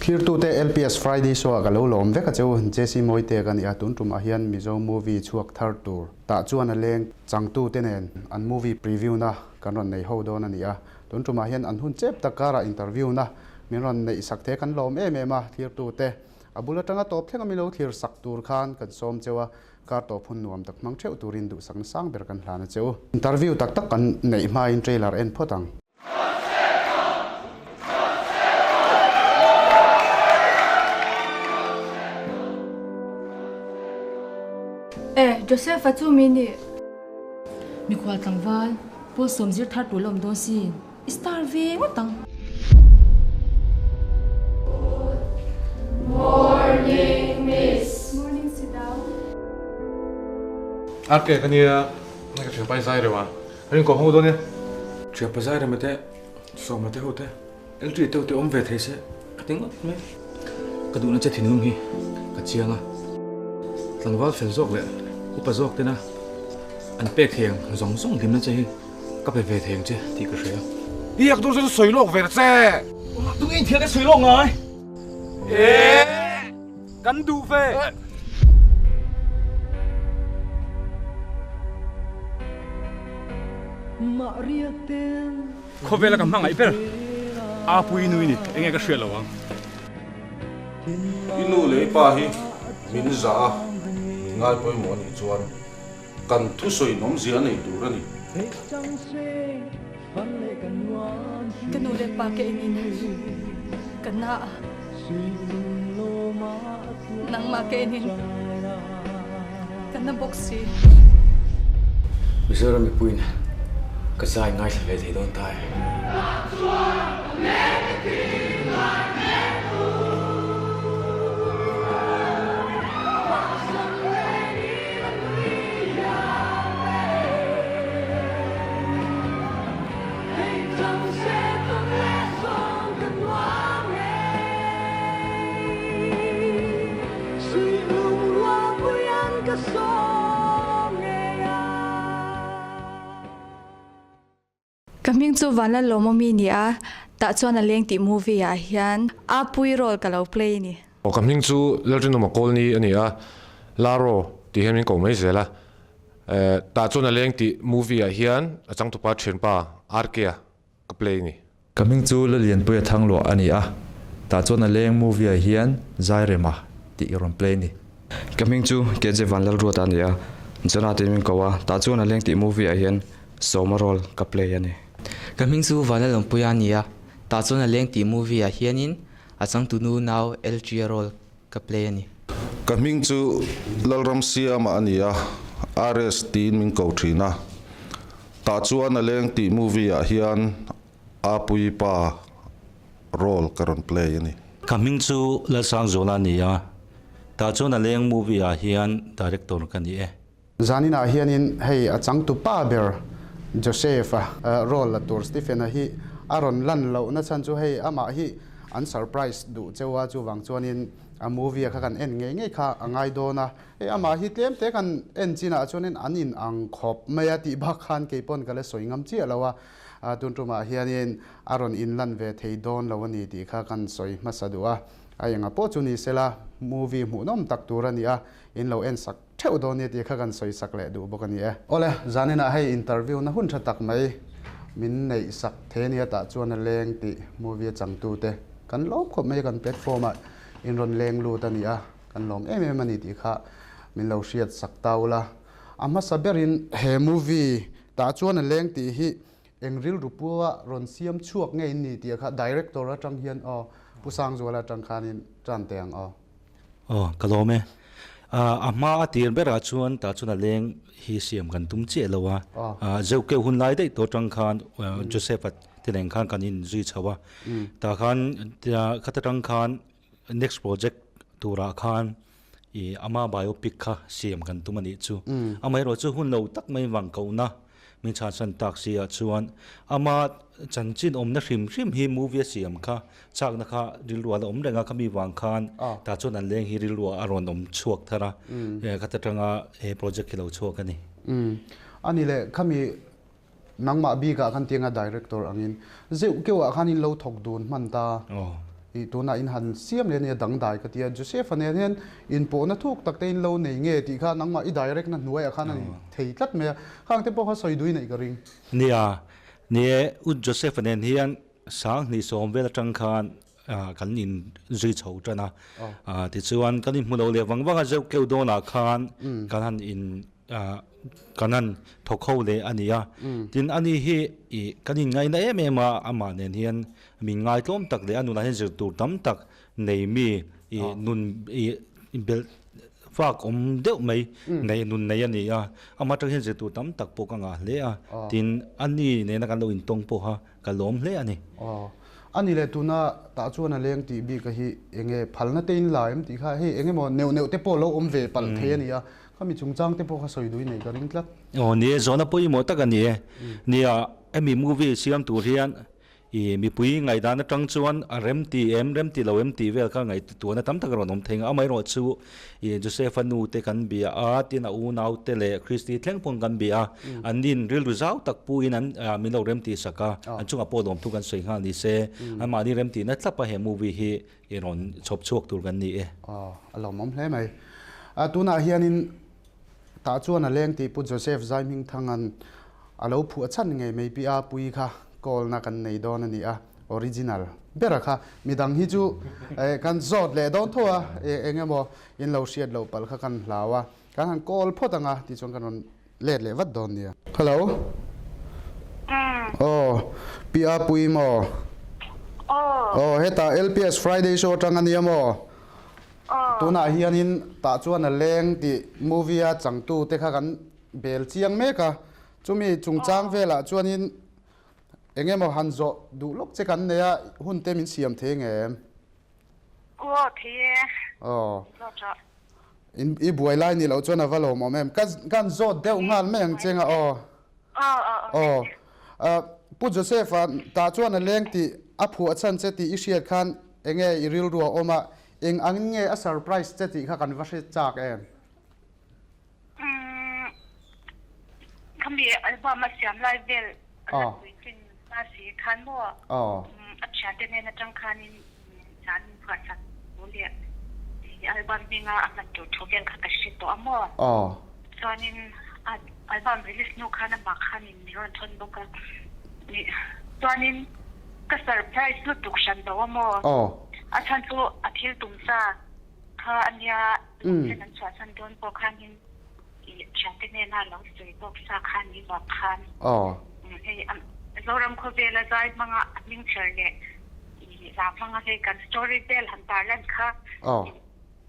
Thlirtute LPS Friday Show ah ka lo lawm vek a che u. JC Mawite ka ni a, tun tumah hian Mizo movie chhuak thar tur tah chuan a leng changtute nen an movie preview na kan rawn nei ho dawn a ni a. Tun tumah hian an hun chep tak karah interview na min rawn neih sak the kan lawm em em a, thlirtute a bul atanga tawp thleng a mi lo thlir sak tur khan kan sawm cheu a, kar tawp hun nuam tak hmang theuh turin duhsakna sang ber kan hlan a che u. Interview tak tak kan neih hmain trailer en phawt ang. E, Joseph-a chu mi nih? Mikhual tlangval, Paul sawmzir thar tur la awm dawn sin. I star ve ngawt ang. Morning miss. Morning sit down. Ake ka nia ka thianpa i zai reuh a, kan inkawm ho dawn e. Thianpa zai rem ate, sawma te ho te, LT te ho te awm ve thei se ka ti ngawt mai. Ka duhna che thinlung hi ka chiang a, tlangval fel zawk leh upa zawk tena an pek thei ang zawng zawng hlimna che hi Ka pe ve thei ang che tih ka hria. I yak dur chu sawi lawk ve che. Tunge inthian ka sawi lawk ngai? Eeh! Kan duh ve. Khawvela ka hmangaih ber a pui nui ni enge ka hriat lo ang. I nu leh i pa hi min zah a, min ngai pawimawh a nih chuan Kan thusawi nawmzia a nei tur a ni. Ka nu leh pa ke in ka na a, nangmah ke in ka na bawk si. Mizoram mipuiin ka zai ngaithla ve thei dawn ta e. Ka hming chu Vanlalawmawmi ni a, tah chuan a leng tih movie ah hian Apui role ka lo play ni. Aw ka hming chu Lalrinawma Kawlni a ni a, Laro tih hian min ko mai zel a, tah chuan a leng tih movie ah hian a changtupa thianpa RK-a ka play ni. Ka hming chu Lalianpuia Thangluah a ni a, tah chuan a leng movie ah hian Zairema tih i rawn play ni. Ka hming chu KJ Vanlalruata a ni a, Jonah tiin min ko a, tah chuan a leng tih movie ah hian Sawma role ka play a ni. Ka hming chu Vanlalawmpuia a ni a, tah chuan a leng tih movie ah hianin a changtunu nau LG-a role ka play a ni. Ka hming chu Lalramsiama a ni a, RS tiin min ko thin a, Tah chuan a leng tih movie ah hian Apuii pa role ka rawn play a ni. Ka hming chu Lalsangzuala a ni a, tah chuan a leng movie ah hian director ka ni e. Zaninah hianin hei a changtu pa ber Joseph-a role la tur Stephen-a hi a rawn lan lohna chhan chu hei amah hi an surprise duh cheu a, chuvang chuanin a movie-a kha kan en ngei ngei kha a ngai dawn a. Hei amah hi tlem te kan en chinah chuanin an in ang khawp mai a tih bak khan kei pawn ka la sawi ngam chiah lo a, tun tumah hianin a rawn in lan ve thei dawn lo a ni tih kha kan sawi hmasa duh a, a enga pawh chu ni sela movie hmuhnawm tak tur a ni a, in lo en sak theuh dawn nia tih kha kan sawi sak leh duh bawk a ni e. Awle, zaninah hei interview na hun tha tak mai min neih sak thei a nia tah chuan a leng tih movie a changtute kan lawm khawp mai a kan platform ah in rawn leng lut a ni a. Kan lawm em em a ni tih kha min lo hriat sak ta ula. A hmasa berin he movie tah chuan a leng tih hi eng rilru pua rawn siam chhuak nge in ni tih kha director atang hian aw Pu Sangzuala atang khanin tan teh ang aw. Aw ka lawm e. A hma a tir berah chuan tah chuan a leng hi siam kan tum chiah lo a. Zeuhkeuh hun lai daih tawh atang khan Joseph-a te nen khan kan inzui chho a. Tah khan khata tang khan next project turah khan ih ama biopic kha siam kan tum a nih chu. Amaherawhchu hun lo tak mai vang kohna min chhansan tak si ah chuan ama chanchin awmna hrim hrim hi movie a siam kha chakna kha rilru a la awm reng a khami vang khan tah chuan an leng hi rilru a rawn awm chhuak thar a khata tanga he project hi lo chhuak a ni. A ni leh khami Nangmah bikah khan tianga director angin zeuh keuhah khan in lo thawk dun hman ta. I tunah in han siam leh ania dangdai ka tia. Joseph-a nen hian inpawhna thuk tak te in lo nei nge tih kha nangmah i direct na hnuaiah khan a ni thei tlat mai a. Khang te pawh kha sawi dui neih ka ring. Nia, ni e, U Joseph-a nen hian 2010 vel atang khan kan in zui chho tan a. Tichuan kan inhmu lo leh vang vang a zeuh keuh dawnah khan kan han in Kan han thawk ho leh a ni a. Tin, ani hi ih kan inngaihna em em a, amah nen hian min ngaitlawm tak leh a nunah hian zir tur tam tak nei mi ih nun ih belh fak awm deuh mai nei nun nei a ni a. Amah atang hian zir tur tam tak pawh ka ngah hle a. Tin, ani nena kan lo intawng pawha ka lawm hle a ni. A ni leh tuna tah chuan a leng tih bik a hi enge phalna te in la em tih kha hei eng emaw neuh neuh te pawh lo awm ve palh thei a ni a, khami chungchang te pawh kha sawi duh i nei ka ring tlat. Aw ni e, zawhna pawimawh tak a ni e. Nia, hemi movie siam tur hian i mipui ngaihdan atang chuan a rem ti em, rem ti lo em tih vel kha ngaihtuahna tam tak a rawn awm thei ang. Amaherawh chu i Joseph-a nu te kan bia a, tin a unau te leh Christy thleng pawh kan bia a, an nin rilru zau tak puin an min lo remtih sak a, an chungah pawh lawmthu kan sawi nghal ni se, anmahni remtihna thlap a he movie hi i rawn chhawp chhuak tur kan ni e. Aw, a lawmawm hle mai. Tunah hianin tah chuan a leng tih Pu Joseph Zaihmingthanga'n a lo phuah chhan ngei mai pi a pui kha call-na kan nei dawn a ni a. Original ber a kha midang hi chu kan zawt leh dawn tho a, eng emaw in lo hriat loh palh kha kan hlau a, kan han call phawt ang a tichuan kan rawn let leh vat dawn nia. Hello. Aw, Pi Apuii maw? Aw, hetah LPS Friday show atang a nia maw? Tunah hianin tah chuan a leng tih movie a changtu te kha kan bel chiang mek a, chumi chungchang velah chuanin Eng emaw han zawh duh lawk che kan nei a, hun te min siam thei nge em? Aw, thei e. Aw. In i buai lai ni loh chuan a va lawmawm em? Ka ka han zawt deuh nghal mai ang che nga aw. Aw, aw, aw. Aw. Pu Joseph-a tah chuan a leng tih a phuah chhan che tih i hriat khan eng nge i rilru a awm a, eng angin nge a surprise che tih kha kan va hre chak em? Umm khami album a siam lai vel a la puitlin hma si khan maw a thiante hnen atang khanin hna an inphuahsak thu leh album hminga a hman tur thu vel kha ka hre tawh a maw chuanin album release hnu khan amah khanin min rawn thawn bawk a chuanin ka surprise lutuk hran lo a maw a chhan chu a thil tum sa kha a nia. Lungsen an chhuahsan dawn pawh khanin ih thiante hnena lo sawi tawk sa khan ni vak khan hei Zoram khawvela zai hmanga a hming chher leh ih hla hmanga hei kan story vel han tarlan kha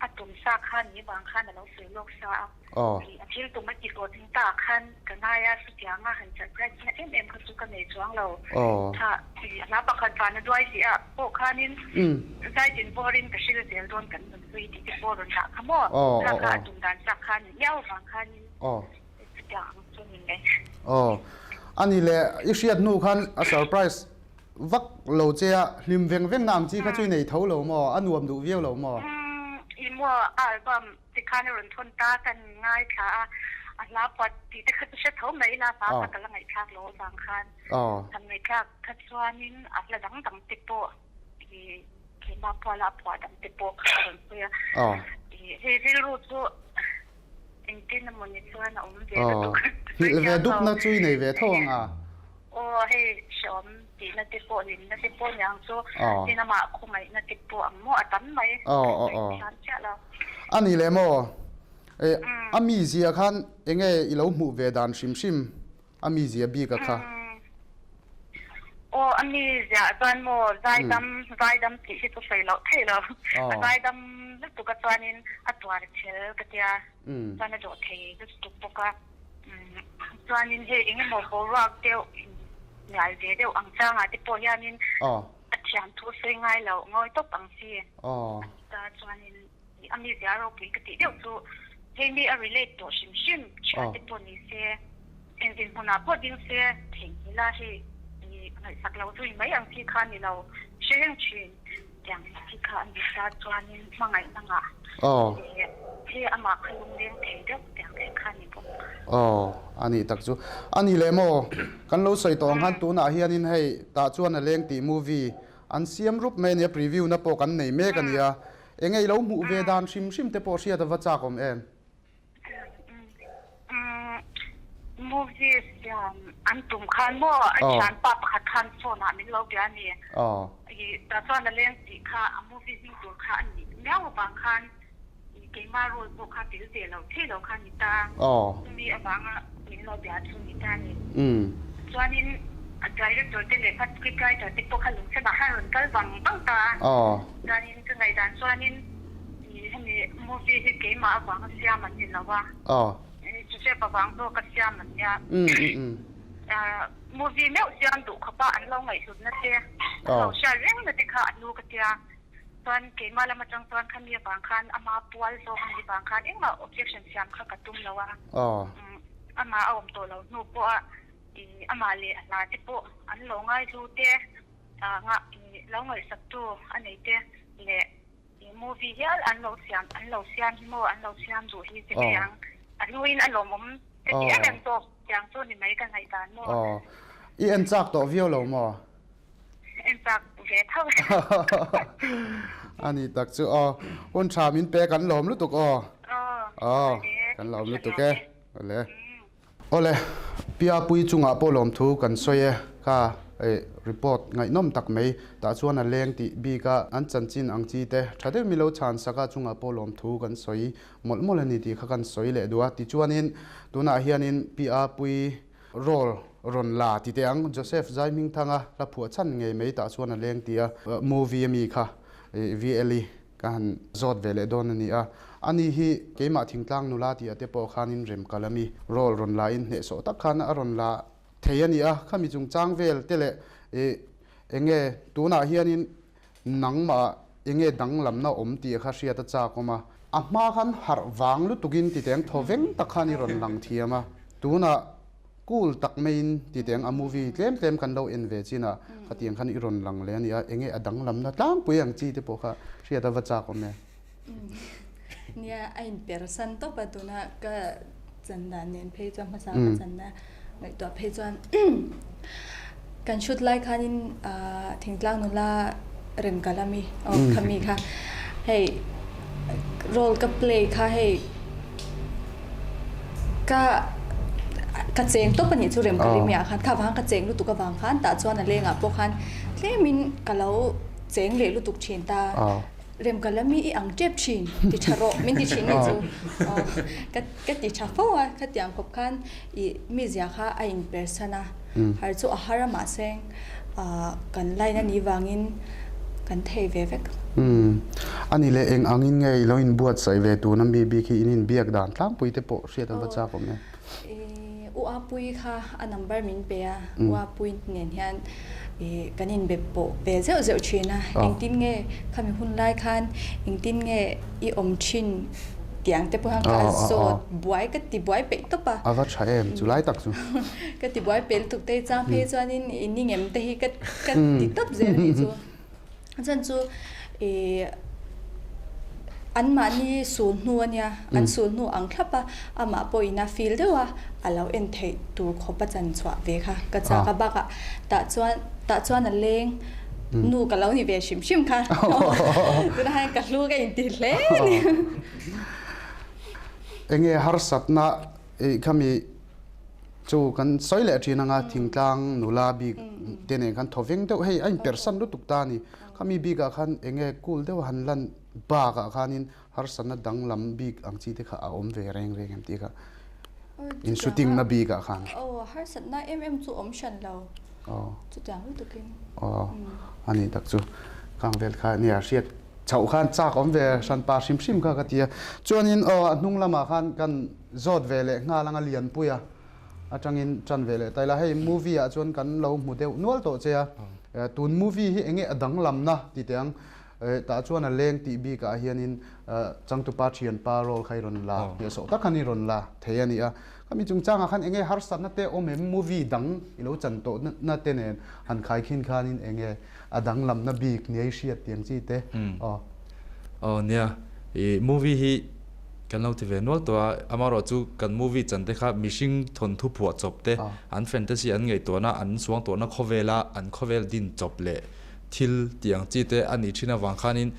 a tum sa khan ni vang khan a lo sawi lawk sa a. A thil tum a ti hlawhtling ta ah khan ka ngai a, chutianga han surprise na em em kha chu ka nei chuang lo. Tha hla pakhat vana duai tih ah pawh khanin zai tin vawrin ka hril zel dawn kan nunpui tih te pawh rawn dah kha maw? Kha kha a tum dan chak khan miau vang khanin chutiang ang chu ni mai. Aw, a ni le, i hriat hnu khan a surprise vak lo che a, hlim veng veng na ang chi kha chu i nei tho lo maw? A nuam duh viau lo maw? Umm, i maw a album Tikhan a rawn thawn ta, kan ngaithla a, a hla puat tih te kha chu hre tho mai ila, hla kha ka la ngaihthlak loh avang khan kan ngaihthlak kha chuanin a hla dang dang te pawh ih keimah puala a phuah dang te pawh kha a rawn sawi a, ih hei rilru chu engtin emaw ni chuan a awm ve lutuk a, Nghilh ve dupna chu i nei ve tho ang a. Aw hei hrehawm tihna te pawh hlimna te pawh niang chu tin amah khawngaihna te pawh ang maw a tam mai thiam chiah lo. A ni leh maw? Eh a mizia khan enge i lo hmuh ve dan hrim hrim a mizia bik a kha? Aw. Aw a mi ziah chuan maw zaidam zaidam tih hi chu sawi loh theih lo. A zaidam lutuk a chuanin a tuar chhel ka tia chuan a dawh thei lutuk bawk a. Chuanin hei eng emaw boruak deuh ngial ve deuh ang changah te pawh hianin a thiam thu sawi ngai loh ngawi tawp ang chi a ni ta. Chuanin a mizia ropui ka tih deuh chu hei mi a relate tawh hrim hrim thian te pawh ni se eng dinhmunah pawh ding se theihnghilh a hei ngaihsak lo zui mai ang chi kha a ni lo hre reng thin. Tiang hi kha a ni ta chuanin hmangaihna ngah leh hi amah kha lungleng thei deuh tiang hi kha a ni bawk. Aw, a nih tak chu. A nih leh maw, kan lo sawi tawh ang khan tunah hianin hei tah chuan a leng tih movie an siam rup mai a nia, preview na pawh kan nei mek a nia. Enge i lo hmuh ve dan hrim hrim te pawh hriat a va chak awm em? Movie siam an tum khan maw a thianpa pakhat khan phone ah min lo bia a ni. Tah chuan a leng tih kha a movie hming tur kha a nih miau avang khan keima role pawh kha tel ve lo thei lo kha a ni ta. Chumi avanga min lo bia chu ni ta a ni. Chuanin a director te leh kha script writer te pawh kha lungchhemah khan rawn kal vang vang ta a. Chuanin chu ngaihdan chuanin Hemi movie hi keimah avanga siam an ni lo a, Joseph avang zawka siam an nia. Movie meuh siam duh khawpa an lo ngaihhlutna te, an lo hriat rengna te kha a nu ka tia. Chuan keimah lam atang chuan khami avang khan ama pual zawk a nih vang khan engmah objection siam kha ka tum lo a. Amah a awm tawh lo hnu pawha amah leh a hla te pawh an lo ngaihlu te, lo ngaihsaktu a nei te leh I movie hial an lo siam an lo siam hi maw an lo siam duh hi ti mai ang. A hnuin a lawmawm ka ti em em tawk tiang chu ni mai ka ngaihdan maw. Aw. I en chak tawh viau lo maw? En chak ve tho e. A ni tak chu aw. Hun tha min pe kan lawm lutuk aw. Aw. Kan lawm lutuk e. Awle. Awle, Piapui chungah pawh lawmthu kan sawi e, kha report ngaihnawm tak mai, tah chuan a leng tih bik a, an chanchin ang chi te tha deuh milo chhan sak a chungah pawh lawmthu kan sawi mawlh mawlh a ni tih kha kan sawi leh duh a, tichuanin tunah hianin Piapui role rawn la ti teh ang, Joseph Zaihmingthanga hla phuah chhan ngei mai tah chuan a leng tih a movie ami kha VLE. Ka han zawt ve leh dawn a ni a, ani hi keimah thingtlang nula tih a te pawh khanin rem kal ami role rawn la in hnehsawh tak khan a rawn la thei a ni a, khami chungchang vel te leh ih enge tunah hianin nangmah enge danglamna awm tih kha hriat a chak awm a, a hma khan harh vang lutukin titeng thaw veng tak khan i rawn lang thiam a, tunah Cool tak maiin ti teng a movie tlem tlem kan lo en ve chin a, khatiang khan i rawn lang leh a nia, enge a danglamna tlangpui ang chi te pawh kha hriat a va chak awm e. Nia, a inper san tawp a tuna ka chan dan nen phei chuan hmasa ka channa ngaihtuah phei chuan kan shoot lai khanin thingtlang nula rem ka la mi aw khami kha hei role ka play kha hei ka ka cheng tawp a nih chu rem ka rim ah khan kha vang ka cheng lutuk avang khan tah chuan a lengah pawh khan tlemin ka lo cheng leh lutuk thin ta rem ka la mi i ang tep thin ti tha rawh min ti thin ni chu aw ka ka ti tha fo a khatiang khawp khan i mizia kha a inpersan a har chu a har a mahse Kan line a nih vangin kan thei ve vek. Umm. A ni leh eng angin nge i lo inbuatsaih ve tun a mi bik hi in inbiak dan tlangpui te pawh hriat an va chak awm e. U Apui kha a number min pe a, U Apui nen hian kan inbe pawh ve zeuh zeuh thin a, engtin nge khami hun lai khan engtin nge i awm thin tiang te pawh hian ka zawt buai ka ti buai peih tawp a. A va tha em chu lai tak chu. Ka ti buai peih lutuk te chang phei chuanin i ni ngem te hi ka ka ti tawp zel a nih chu. Chuan chu ih anmahni sul hnu a nia, an sul hnu ang thlap a, amah pawhin a feel deuh a, a lo en theih tur khawp a chan chhuah ve kha ka chak a bakah tah chuan tah chuan a leng nu ka lo ni ve hrim hrim kha tunah hian ka hlu ka inti hle a ni. Enge harsatna ih khami chu kan sawi leh thin anga thingtlang nula bik te nen khan thaw veng deuh hei a inpersan lutuk ta a ni khami bikah khan enge cool deuh han lan bakah khanin harsatna danglam bik ang chi te kha a awm ve reng reng em tih kha in shooting na bikah khan. Aw harsatna em em chu awm hran lo. Chutiang lutukin. Aw, a nih tak chu. Khang vel kha nia hriat chhoh khan chak awm ve hranpa hrim hrim kha ka ti a. Chuanin aw a hnung lamah khan kan zawt ve leh nghal anga Lianpuia atangin tan ve leh ta ila. Hei movie ah chuan kan lo hmu deuh nual tawh che a. Tun movie hi enge a danglamna ti teh ang. Tah chuan a leng tih bikah hianin changtupa thianpa role kha i rawn la hnehsawh tak khan i rawn la thei a ni a. Khami chungchangah khan enge harsatna te awm em? Movie dang i lo chan tawh na te nen han khaikhin khanin enge a danglamna bik nia i hriat tiang chi te? Aw. Aw nia, i movie hi kan lo ti ve nual tawh a, amaherawh chu kan movie chan te kha mihring thawnthu phuah chawp te, an fantasy an ngaihtuahna, an suangtuahna khawvela an khawvel din chawp leh thil tih ang chi te a nih thin avang khanin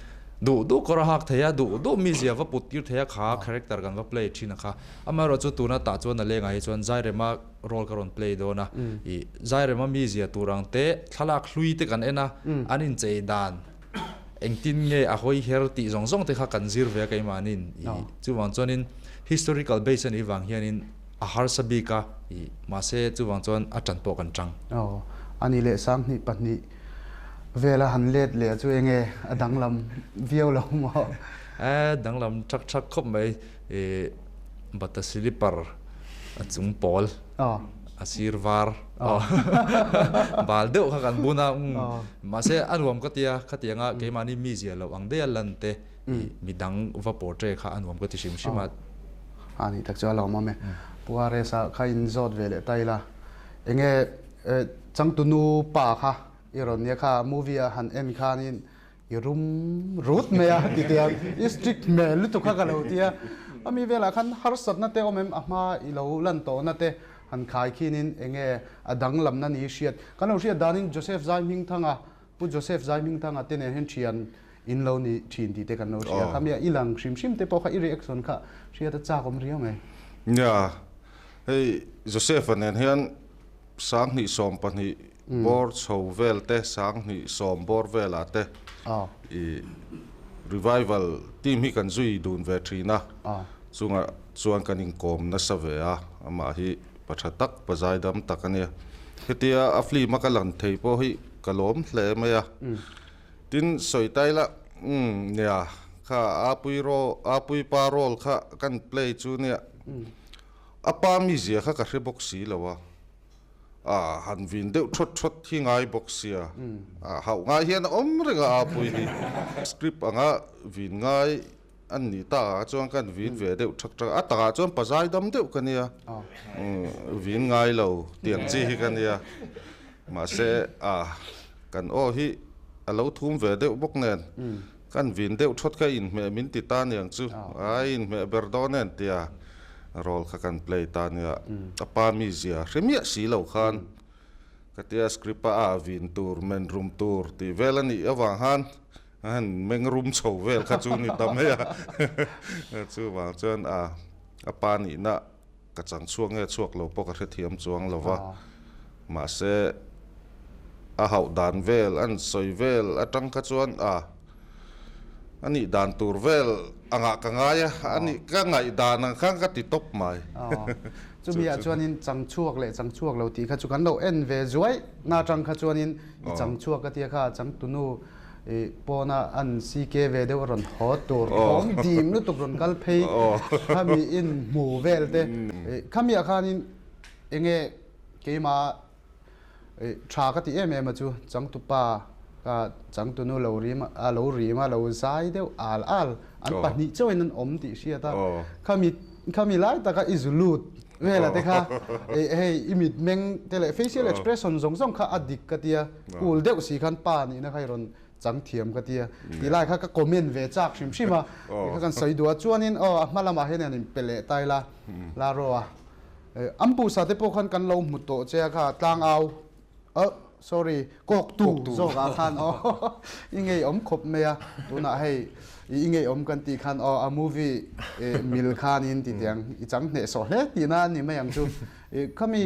duh duh kawr a hak thei a, duh duh mizia va put tir thei a kha character kan va play thin a kha. Amaherawh chu tuna tah chuan a lengah hi chuan Zairema role ka rawn play dawn a, ih Zairema mizia tur ang te thlalak hlui te kan en a, an inchei dan engtin nge a hawi her tih zawng zawng te kha kan zir ve a keimahniin ih chuvang chuanin historical base a nih vang hianin a harsa bik a ih mahse chuvang chuan a tan pawh kan tang. Aw a ni leh 22 vela han let leh chu enge a danglam viau lo maw? E danglam thak thak khawp mai ih bata slipper a chung pawl a sir var bal deuh kha kan bun a mahse a nuam ka tia khatianga keimahni mi zia loh ang daih a lan te ih midang va portray kha a nuam ka ti hrim hrim a. A nih tak chu a lawmawm e. Pu RS-a kha in zawt ve leh ta ila enge changtunu pa kha i rawn nia kha movie a han en khanin i rum rut mai a ti tia i strict hmel lutuk kha ka lo tia ami velah khan harsatna te awm em a hma i lo lan tawhna te han khai khinin enge a danglamna ni hriat kan lo hriat danin Joseph Zaihmingthanga Pu Joseph Zaihmingthanga te nen hian thian in lo ni thin tih te kan lo hria kha mi a i lang hrim hrim te pawh kha i reaction kha hriat a chak awm riau mai. Nia, hei Joseph-a nen hian 2012 bawr chho vel te, 2010 bawr velah te i revival team hi kan zui dun ve thin a, chungah chuan kan inkawm nasa ve a, amah hi pa tha tak, pa zaidam tak a nia. Hetia a film a ka lan thei pawh hi ka lawm hle mai a. Tin, sawi ta ila, umm nia, kha Apui ro, Apui pa role kha kan play chu nia, a pa mizia kha ka hre bawk si lo a. A han vin deuh thawt thawt hi ngai bawk sia, a hauh ngai hian a awm reng a Apui hi. Script anga vin ngai an nih tak ah chuan kan vin ve deuh thak thak a, a takah chuan pazai dam deuh ka nia, vin ngai lo tiang chi hi ka nia. Mahse a kan aw hi a lo thum ve deuh bawk nen kan vin deuh thawt kha inhmeh min ti ta niang chu, a inhmeh ber dawn em tia role kha kan play ta nia. A pa mizia hre miah si lo khan ka tia script a ah vin tur men rum tur tih vel a nih avang khan a han meng rum chho vel kha chu ni ta mai a. Chuvang chuan a a pa nihna ka chang chhuak nge chhuak lo pawh ka hrethiam chuang lo va, mahse a hauh dan vel an sawi vel atang kha chuan a a nih dan tur vel angah ka ngai a, a nih ka ngaih dan ang khan ka ti tawp mai. Chumi ah chuanin chang chhuak leh chang chhuak lo tih kha chu kan lo en ve zuai na atang kha chuanin i chang chhuak ka tia kha changtunu I pawna an CK ve deuh a rawn haw tur thawm dim lutuk rawn kal phei khami in hmu vel te khami ah khanin enge keima tha ka ti em em a chu changtupa ka changtunu lo rim a lo rim a lo zai deuh al al an pahnih chauhin an awm tih hriat a khami khami lai taka i zu lut vela te kha hei i mitmeng te leh facial expression zawng zawng kha a dik ka tia. Cool deuh si khan pa nihna kha i rawn chang thiam ka tia. Ti lai kha ka comment ve chak hrim hrim a. Ti kha kan sawi duh a. Chuanin aw a hma lamah hian an inpe leh ta ila la rawh a. Ampusa te pawh khan kan lo hmu tawh che a kha tlangau oh sorry kawktu zawkah khan aw i ngeiawm khawp mai a. Tunah hei i ngeiawm kan tih khan aw a movie mil khanin ti tiang i chang hnehsawh hle tihna a ni mai ang chu. Khami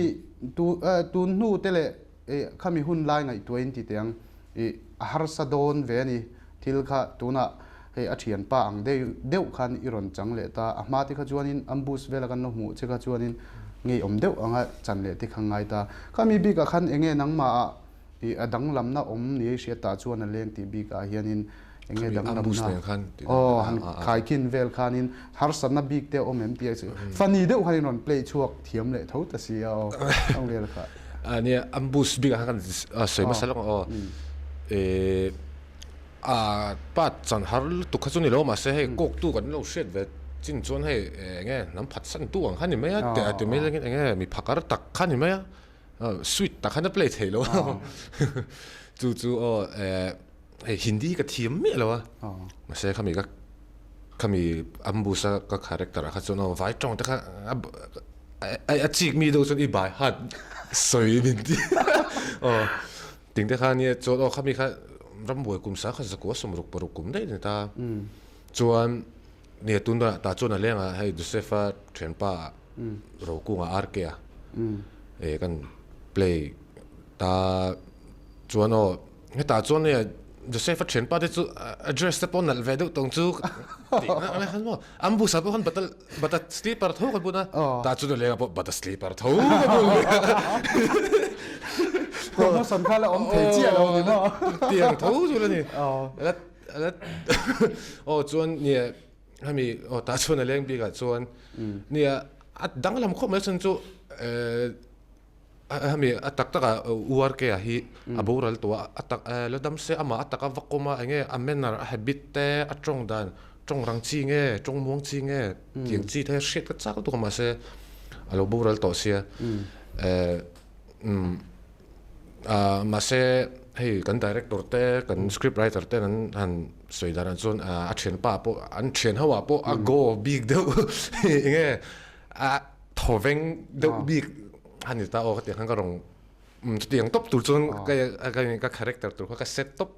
tun hnu te leh I khami hun lai ngaihtuah in ti teh ang, i a harsa dawn ve a ni, thil kha tunah hei a thianpa ang deuh deuh khan i rawn chang leh ta, a hma te kha chuanin ambush vela kan lo hmuh che kha chuanin Ngeiawm deuh anga chan leh te kha ngai ta. Khami bikah khan enge nangmah ih a danglamna awm ni ei hriat tah chuan a leng tih bikah hianin enge danglamna aw han khaikhin vel khanin harsatna bik te a awm em tih a funny deuh khanin rawn play chhuak thiam leh tho ta si a aw ang vel kha. A nia ambush bikah khan kan sawi hmasa lawk ang aw eh a pa chan har lutuk kha chu ni lo mahse hei kawktu kan lo hriat ve chin chuan hei enge hnam phatsan tu ang kha ni mai a ti mai lengin enge mi phakar tak kha ni mai a. Sweet tak khan a play thei lo a chu chu aw hei Hindi ka thiam miah lo a mahse khami ka khami ambush a ka character ah kha chuan aw vai tawng te kha a chik mi deuh chuan i bai hat sawi min ti aw ting te kha nia chuan aw khami kha rambuai kum sa kha zakua 66 kum daih a ni ta chuan Nia tun danah tah chuan a leng a, hei Joseph-a thianpa Rokunga RK-a eh kan play ta chuan aw hetah chuan nia Joseph-a thianpa te chu a dress te pawh nalh ve deuh tawng chu tih na ang khan maw ambush ah pawh khan bata bata slipper tho kan bun a tah chuan a leng ah pawh bata slipper tho kan bun ve a Promotion kha la awm thei chiah lo ni maw tiang tho chu la ni. Aw chuan nia hemi aw tah chuan a leng bik ah chuan nia a danglam khawp mai chhan chu hemi a tak tak ah URK ah hi a boral tawh a a tak la dam se amah a taka va kawm a enge a manner a habit te a tawng dan tawng rang chi nge tawng muang chi nge tiang chi te hriat ka chak lutuk a mahse a lo boral tawh sia umm. Mahse hei kan director te kan script writer ten an han sawi dan ah chuan a thianpa pawh an thian ho ah pawh a go bik deuh enge a thaw veng deuh bik a ni ta aw ka tih ang khan ka rawn chutiang tawp tur chuan ka character tur kha ka set tawp.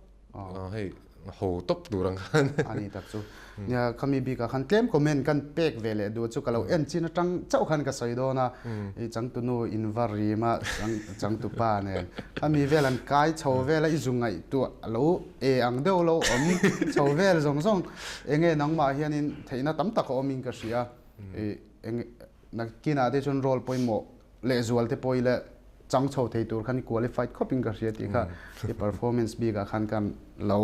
Hei ho tawp tur ang khan. A ni tak chu. Nia khami bikah khan tlem comment kan pek ve leh duh chu ka lo en chin atang chauh khan ka sawi dawn a. I changtunu in va rim a changtupa nen. Khami vel an kai chho vel a i zu ngaihtuah a lo e ang deuh lo awm chho vel zawng zawng. Enge nangmah hianin theihna tam tak a awmin ka hria. I enge nakinah te chuan role pawimawh lehzual te pawh ila chang chho thei tur khan i qualified khawp in ka hria tih kha i performance bik ah khan kan lo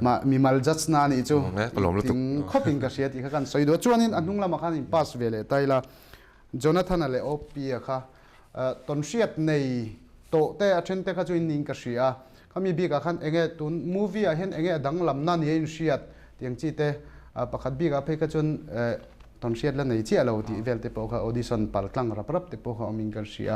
mah mimal judge na nih chu tling khawp in ka hria tih kha kan sawi duh a chuanin a hnung lamah khan in pass ve leh ta ila Jonathan-a leh OP-a kha tawnhriat nei tawh te a then te kha chu in niin ka hria a khami bik ah khan enge tun movie ah hian enge a danglamna nia in hriat tiang chi te pakhat bik ah phei kha chuan Tawnhriat la nei chiah lo tih vel te pawh kha audition pal tlang rap rap te pawh kha awmin kan hria.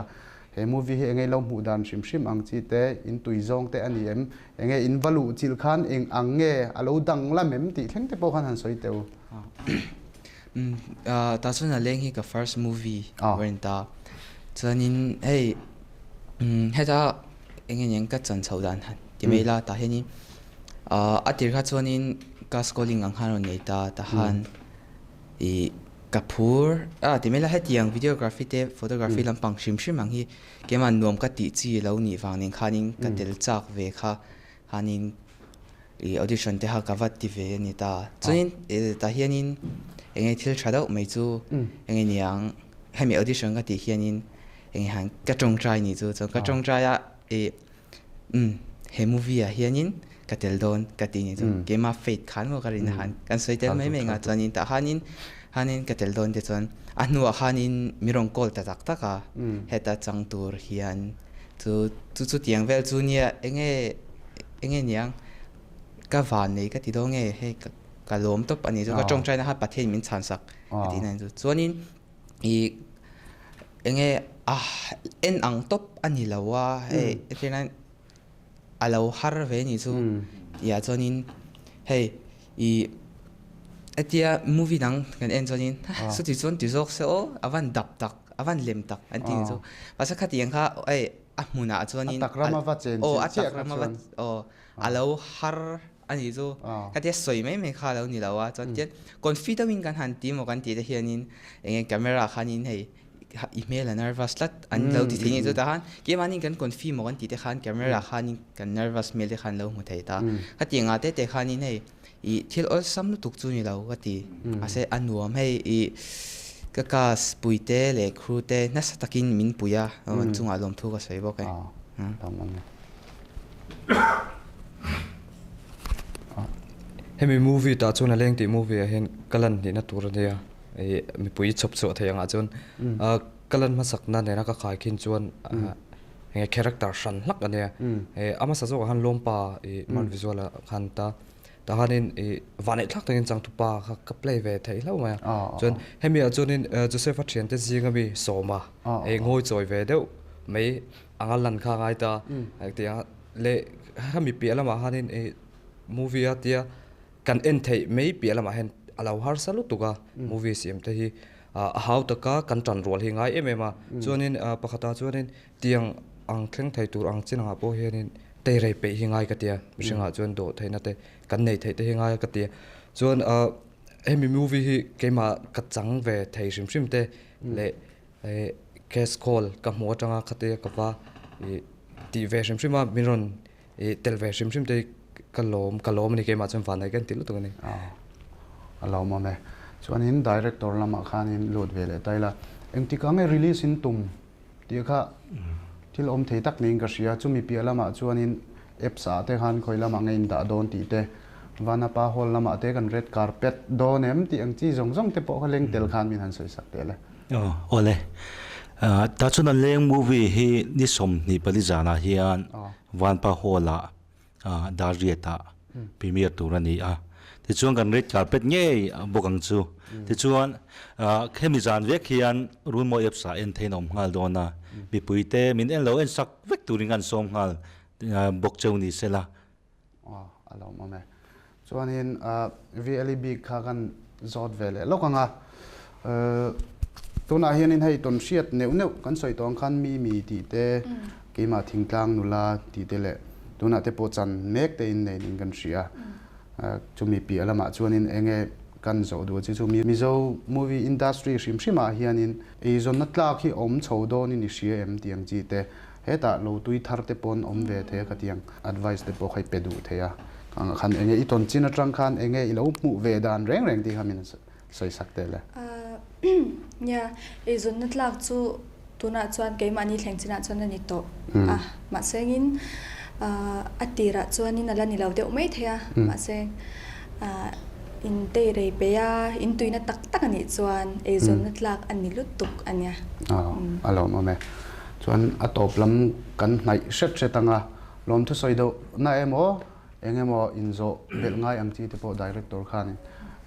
He movie hi enge lo hmuh dan hrim hrim ang chi te, in tui zawng te a ni em? Enge in va luh chilh khan eng ang nge a lo dang lam em tih thleng te pawh khan han sawi teh u. Umm tah chuan a leng hi ka first movie a rawn ta. Chuanin hei umm heta enge niang ka chan chhoh dan han ti mai ila tah hianin a tir kha chuanin ka schooling ang khan a rawn nei ta tahan I ka phur a ti mai la hetiang videography te photography lampang hrim hrim ang hi keimah nuam ka tih chi lo nih vang nen khanin ka tel chak ve kha khanin i audition te kha ka va ti ve a ni ta chuanin tah hianin enge thil tha deuh mai chu enge niang hemi audition ka tih hianin enge han ka tawngtai ni chu chuan ka tawngtai a i Umm he movie ah hianin ka tel dawn ka ti ni chu keimah faith khan maw ka rin a han kan sawi tel mai mai nga chuanin tah khanin khanin ka tel dawn te chuan a hnuah khanin mi rawn call ta tak tak a heta chang tur hian chu chu chutiang vel chu nia enge enge niang ka van nei ka ti dawn nge hei ka lawm tawp a ni chu ka tawngtaina kha Pathian min chhan sak ka tih na chu chuanin Ih enge a en ang tawp a ni lo a hei entirnan a lo har ve ni chu tihah chuanin hei ih hetia movie dang kan en chuanin chuti chuan ti zawk se aw a van dap tak a van lem tak an ti ni chu mahse khatiang kha hei a hmunah chuanin aw a tak rama va aw a lo har. A nih chu khatia sawi mai mai kha a lo ni lo a, chuan tian confi deuhin kan han ti maw kan tih te hianin eng nge camera khanin hei i hmel a nervous tlat an lo ti thei ngei chu tah khan keimahni kan confi maw kan tih te khan camera khanin kan nervous hmel te khan lo hmu thei ta. Khatiang ah te te khanin hei ih thil awlsam lutuk chu ni lo ka ti mahse a nuam hei ih. Ka cast puite leh crew te nasa takin min pui a, an chungah lawmthu ka sawi bawk e. Hemi movie tah chuan a leng tih movie ah hian ka lan hnihna tur a nia, ih mipui chhawp chhuah thei angah chuan ka lan hmasakna nena ka khai khin chuan enge character hran hlak a nia. A hmasa zawkah khan Lawmpa ih Mark Visual ah khan ta tah khanin ih vanneih thlak takin changtupa kha ka play ve theih hlauh mai a. Chuan hemi ah chuanin Joseph-a thiante zinga mi Sawma ih ngawi chawi ve deuh mai anga lan kha a ngai ta tih ang leh hemi piah lamah khanin ih movie a tia kan en theih mai piah lamah hian a lo harsa lutuk a movie siam te hi a hau taka kan tan rual hi ngai em em a chuanin pakhatah chuanin tiang ang thleng thei tur ang chin angah pawh hianin teirei peih hi ngai ka tia mihringah chuan dawh theihna te kan nei theih te hi ngai ka tia chuan hemi movie hi keimah ka chang ve thei hrim hrim te leh Ih cash call ka hmuh atanga khatia ka va ih tih ve hrim hrim a min rawn ih tel ve hrim hrim te hi ka lawm ka lawm a ni keimah chuan vanneih ka inti lutuk a ni. Aw a lawmawm e. Chuanin director lamah khanin lut ve leh ta ila engtik ang nge release in tum tih kha thil awm thei tak niin ka hria chumi piah lamah chuanin apps ah te khan khawi lamah nge in dah dawn tih te Vanapa hall lamah te kan red carpet dawn em tih ang chi zawng zawng te pawh kha leng tel khan min han sawi sak teh le. Aw awle. Tah chuan an leng movie hi ni 24 zanah hian Vanpa Hall ah Darriat ah premiere tur a ni a. Tichuan kan red carpet ngei bawk ang chu. Tichuan hemi zan vek hian Runmawi apps ah en thein a awm nghal dawn a. Mipui te min en lo en sak vek turin kan sawm nghal bawk cheu ni sela. Aw a lawmawm e. Chuanin VLE bik kha kan zawt ve leh lawk ang a. Tunah hianin hei tawn hriat neuh neuh kan sawi tawh ang khan Mimi tih te, keimah thingtlang nula tih te leh tunah te pawh chan mek te in nei niin kan hria. Chumi piah lamah chuanin eng nge kan zawh duh chi chu Mizo movie industry hrim hrimah hianin eizawnna tlak hi awm chho dawnin i hria em tih ang chi te Hetah lo tui thar te pawn awm ve thei a ka ti ang. Advice te pawh kha i pe duh thei a. Ang khan enge i tawn chin atang khan enge i lo hmuh ve dan reng reng tih kha min sawi sak teh le. Nia, eizawnna tlak chu tunah chuan keimahni thleng chinah chuan a ni tawh a. Mahsengin a tirah chuanin a la ni lo deuh mai thei a. Mahse in tei rei peih a, in tuina tak tak a nih chuan eizawnna tlak a ni lutuk a nia. A lawmawm e. Chuan a tawp lam kan hnaih hret hret anga lawmthu sawi deuh na emaw eng emaw inzawh belh ngai ang chi te pawh director khanin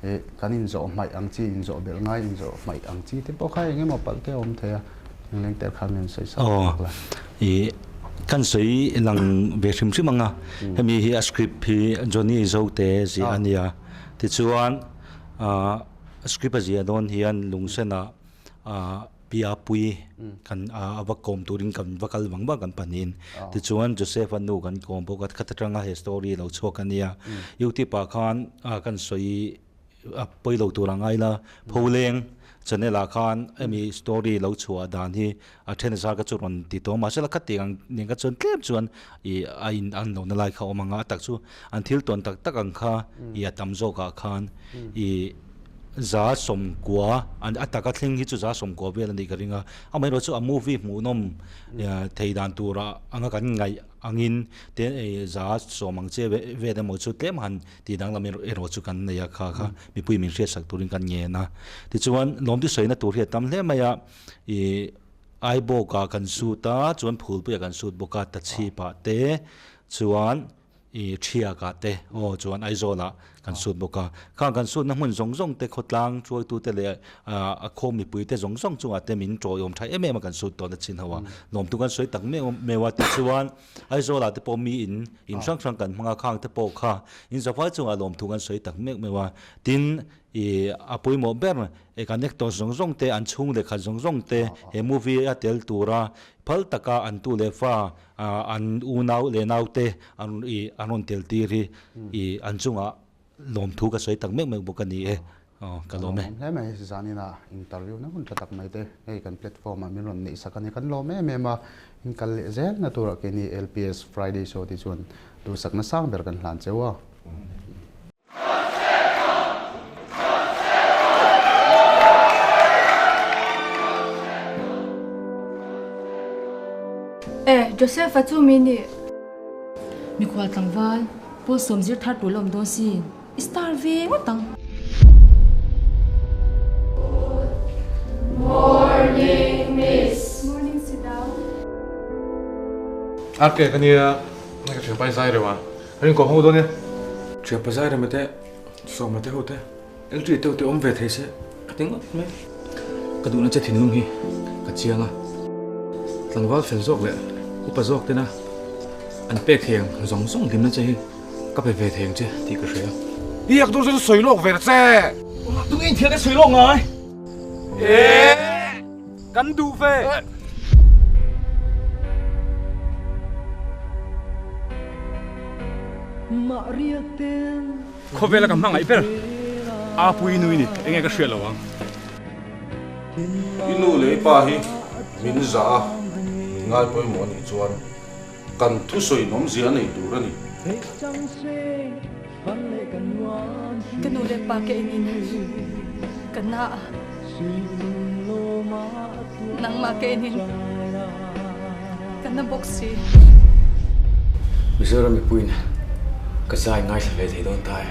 ih kan inzawh hmaih ang chi inzawh belh ngai inzawh hmaih ang chi te pawh kha eng emaw palh te a awm thei a inleng tel khan min sawi sak bawk la. Ih kan sawi lang ve hrim hrim anga hemi hi a script hi Johnny Zote ziah a nia tichuan ah script a ziah dawn hian lungsenah ah Piapui kan a va kawm turin kan va kal vang vang kan panin. Tichuan Joseph a nu kan kawm bawk a, khat atanga he story lo chhuak a nia. Youtube ah khan kan sawi a pawi lo tur a ngai la, Pholeng channel ah khan hemi story lo chhuah dan hi a then zar ka chu rawn ti tawh a, mahse la khat tih ang nen kha chuan tlem chuan ih a in an lohna lai kha a awm ang a, a tak chu an thil tawn tak tak ang kha ih a tam zawk ah khan ih za sawmkua an a taka thleng hi chu za sawmkua vel a nih ka ring a amaherawh chu a movie hmuhnawm thei dan tura anga kan ngaih angin te za sawm ang che vel emaw chu tlem han tih danglam erawh chu kan nei a kha kha mipui min hriatsak turin kan ngen a tichuan lawmti sawina tur hi a tam hle mai a ih Aibawk ah kan shoot a chuan Phulpui ah kan shoot bawk a Tachhip ah te chuan I Thiak ah te aw chuan Aizawl ah kan sut bawk a, khang kan sutna hmun zawng zawng te khawtlang hruaitu te leh a khaw mipui te zawng zawng chungah te min tawiawm tha em em a kan sut tawhna chin ho a, lawmtu kan sawi tak meuh meuh a tichuan Aizawl ah te pawh mi in in hrang hrang kan hmang a khang te pawh kha in zavai chungah lawmthu kan sawi tak meuh meuh a, tin I a pawimawh ber e kan actor zawng zawng te an chhung leh khat zawng zawng te he movie a tel tura phal taka an tu leh fa an unau leh nau te an i an rawn tel tir hi i an chungah lawmthu ka sawi tak meuh meuh bawk a ni e aw ka lawm e. Hle mai zanina interview na hun tha tak mai te hei kan platform ah min rawn neih sak a ni kan lawm em em a in kal leh zel na turah keini LPS Friday show te chuan duhsakna sang ber kan hlan cheu a. Joseph-a chu mi ni. Mikhual tlangval, Paul sawm zir thar tur la awm dawn sin. I star ve ngawt ang. Morning miss. Morning sit down. RK ka nia, ka thianpa i zai reuh a, ka rin kawm ho dawn e. Thianpa zai rem ate, sawm ate ho te. Eltri deuh te awm ve thei se ka ti ngawt mai. Ka duhna che thinlung hi ka chiang a, tlangval fel zawk leh upa zawk tena an pek thei ang zawng zawng hlimna che hi ka pe ve thei ang che tih ka hria. I ak dawn chuan sawi lawk ve ta che. Tunge inthian ka sawi lawk ngai? Eeh! Kan duh ve. Khawvela ka hmangaih ber a pui nui ni enge ka hriat lo ang. I nu leh i pa hi min zah a, min ngai pawimawh a nih chuan kan thusawi nawmzia a nei tur a ni. Ka nu leh pa ke in ka na a, nangmah ke in ka na bawk si. Mizoram mipuiin ka zai ngaithla ve thei dawn ta e.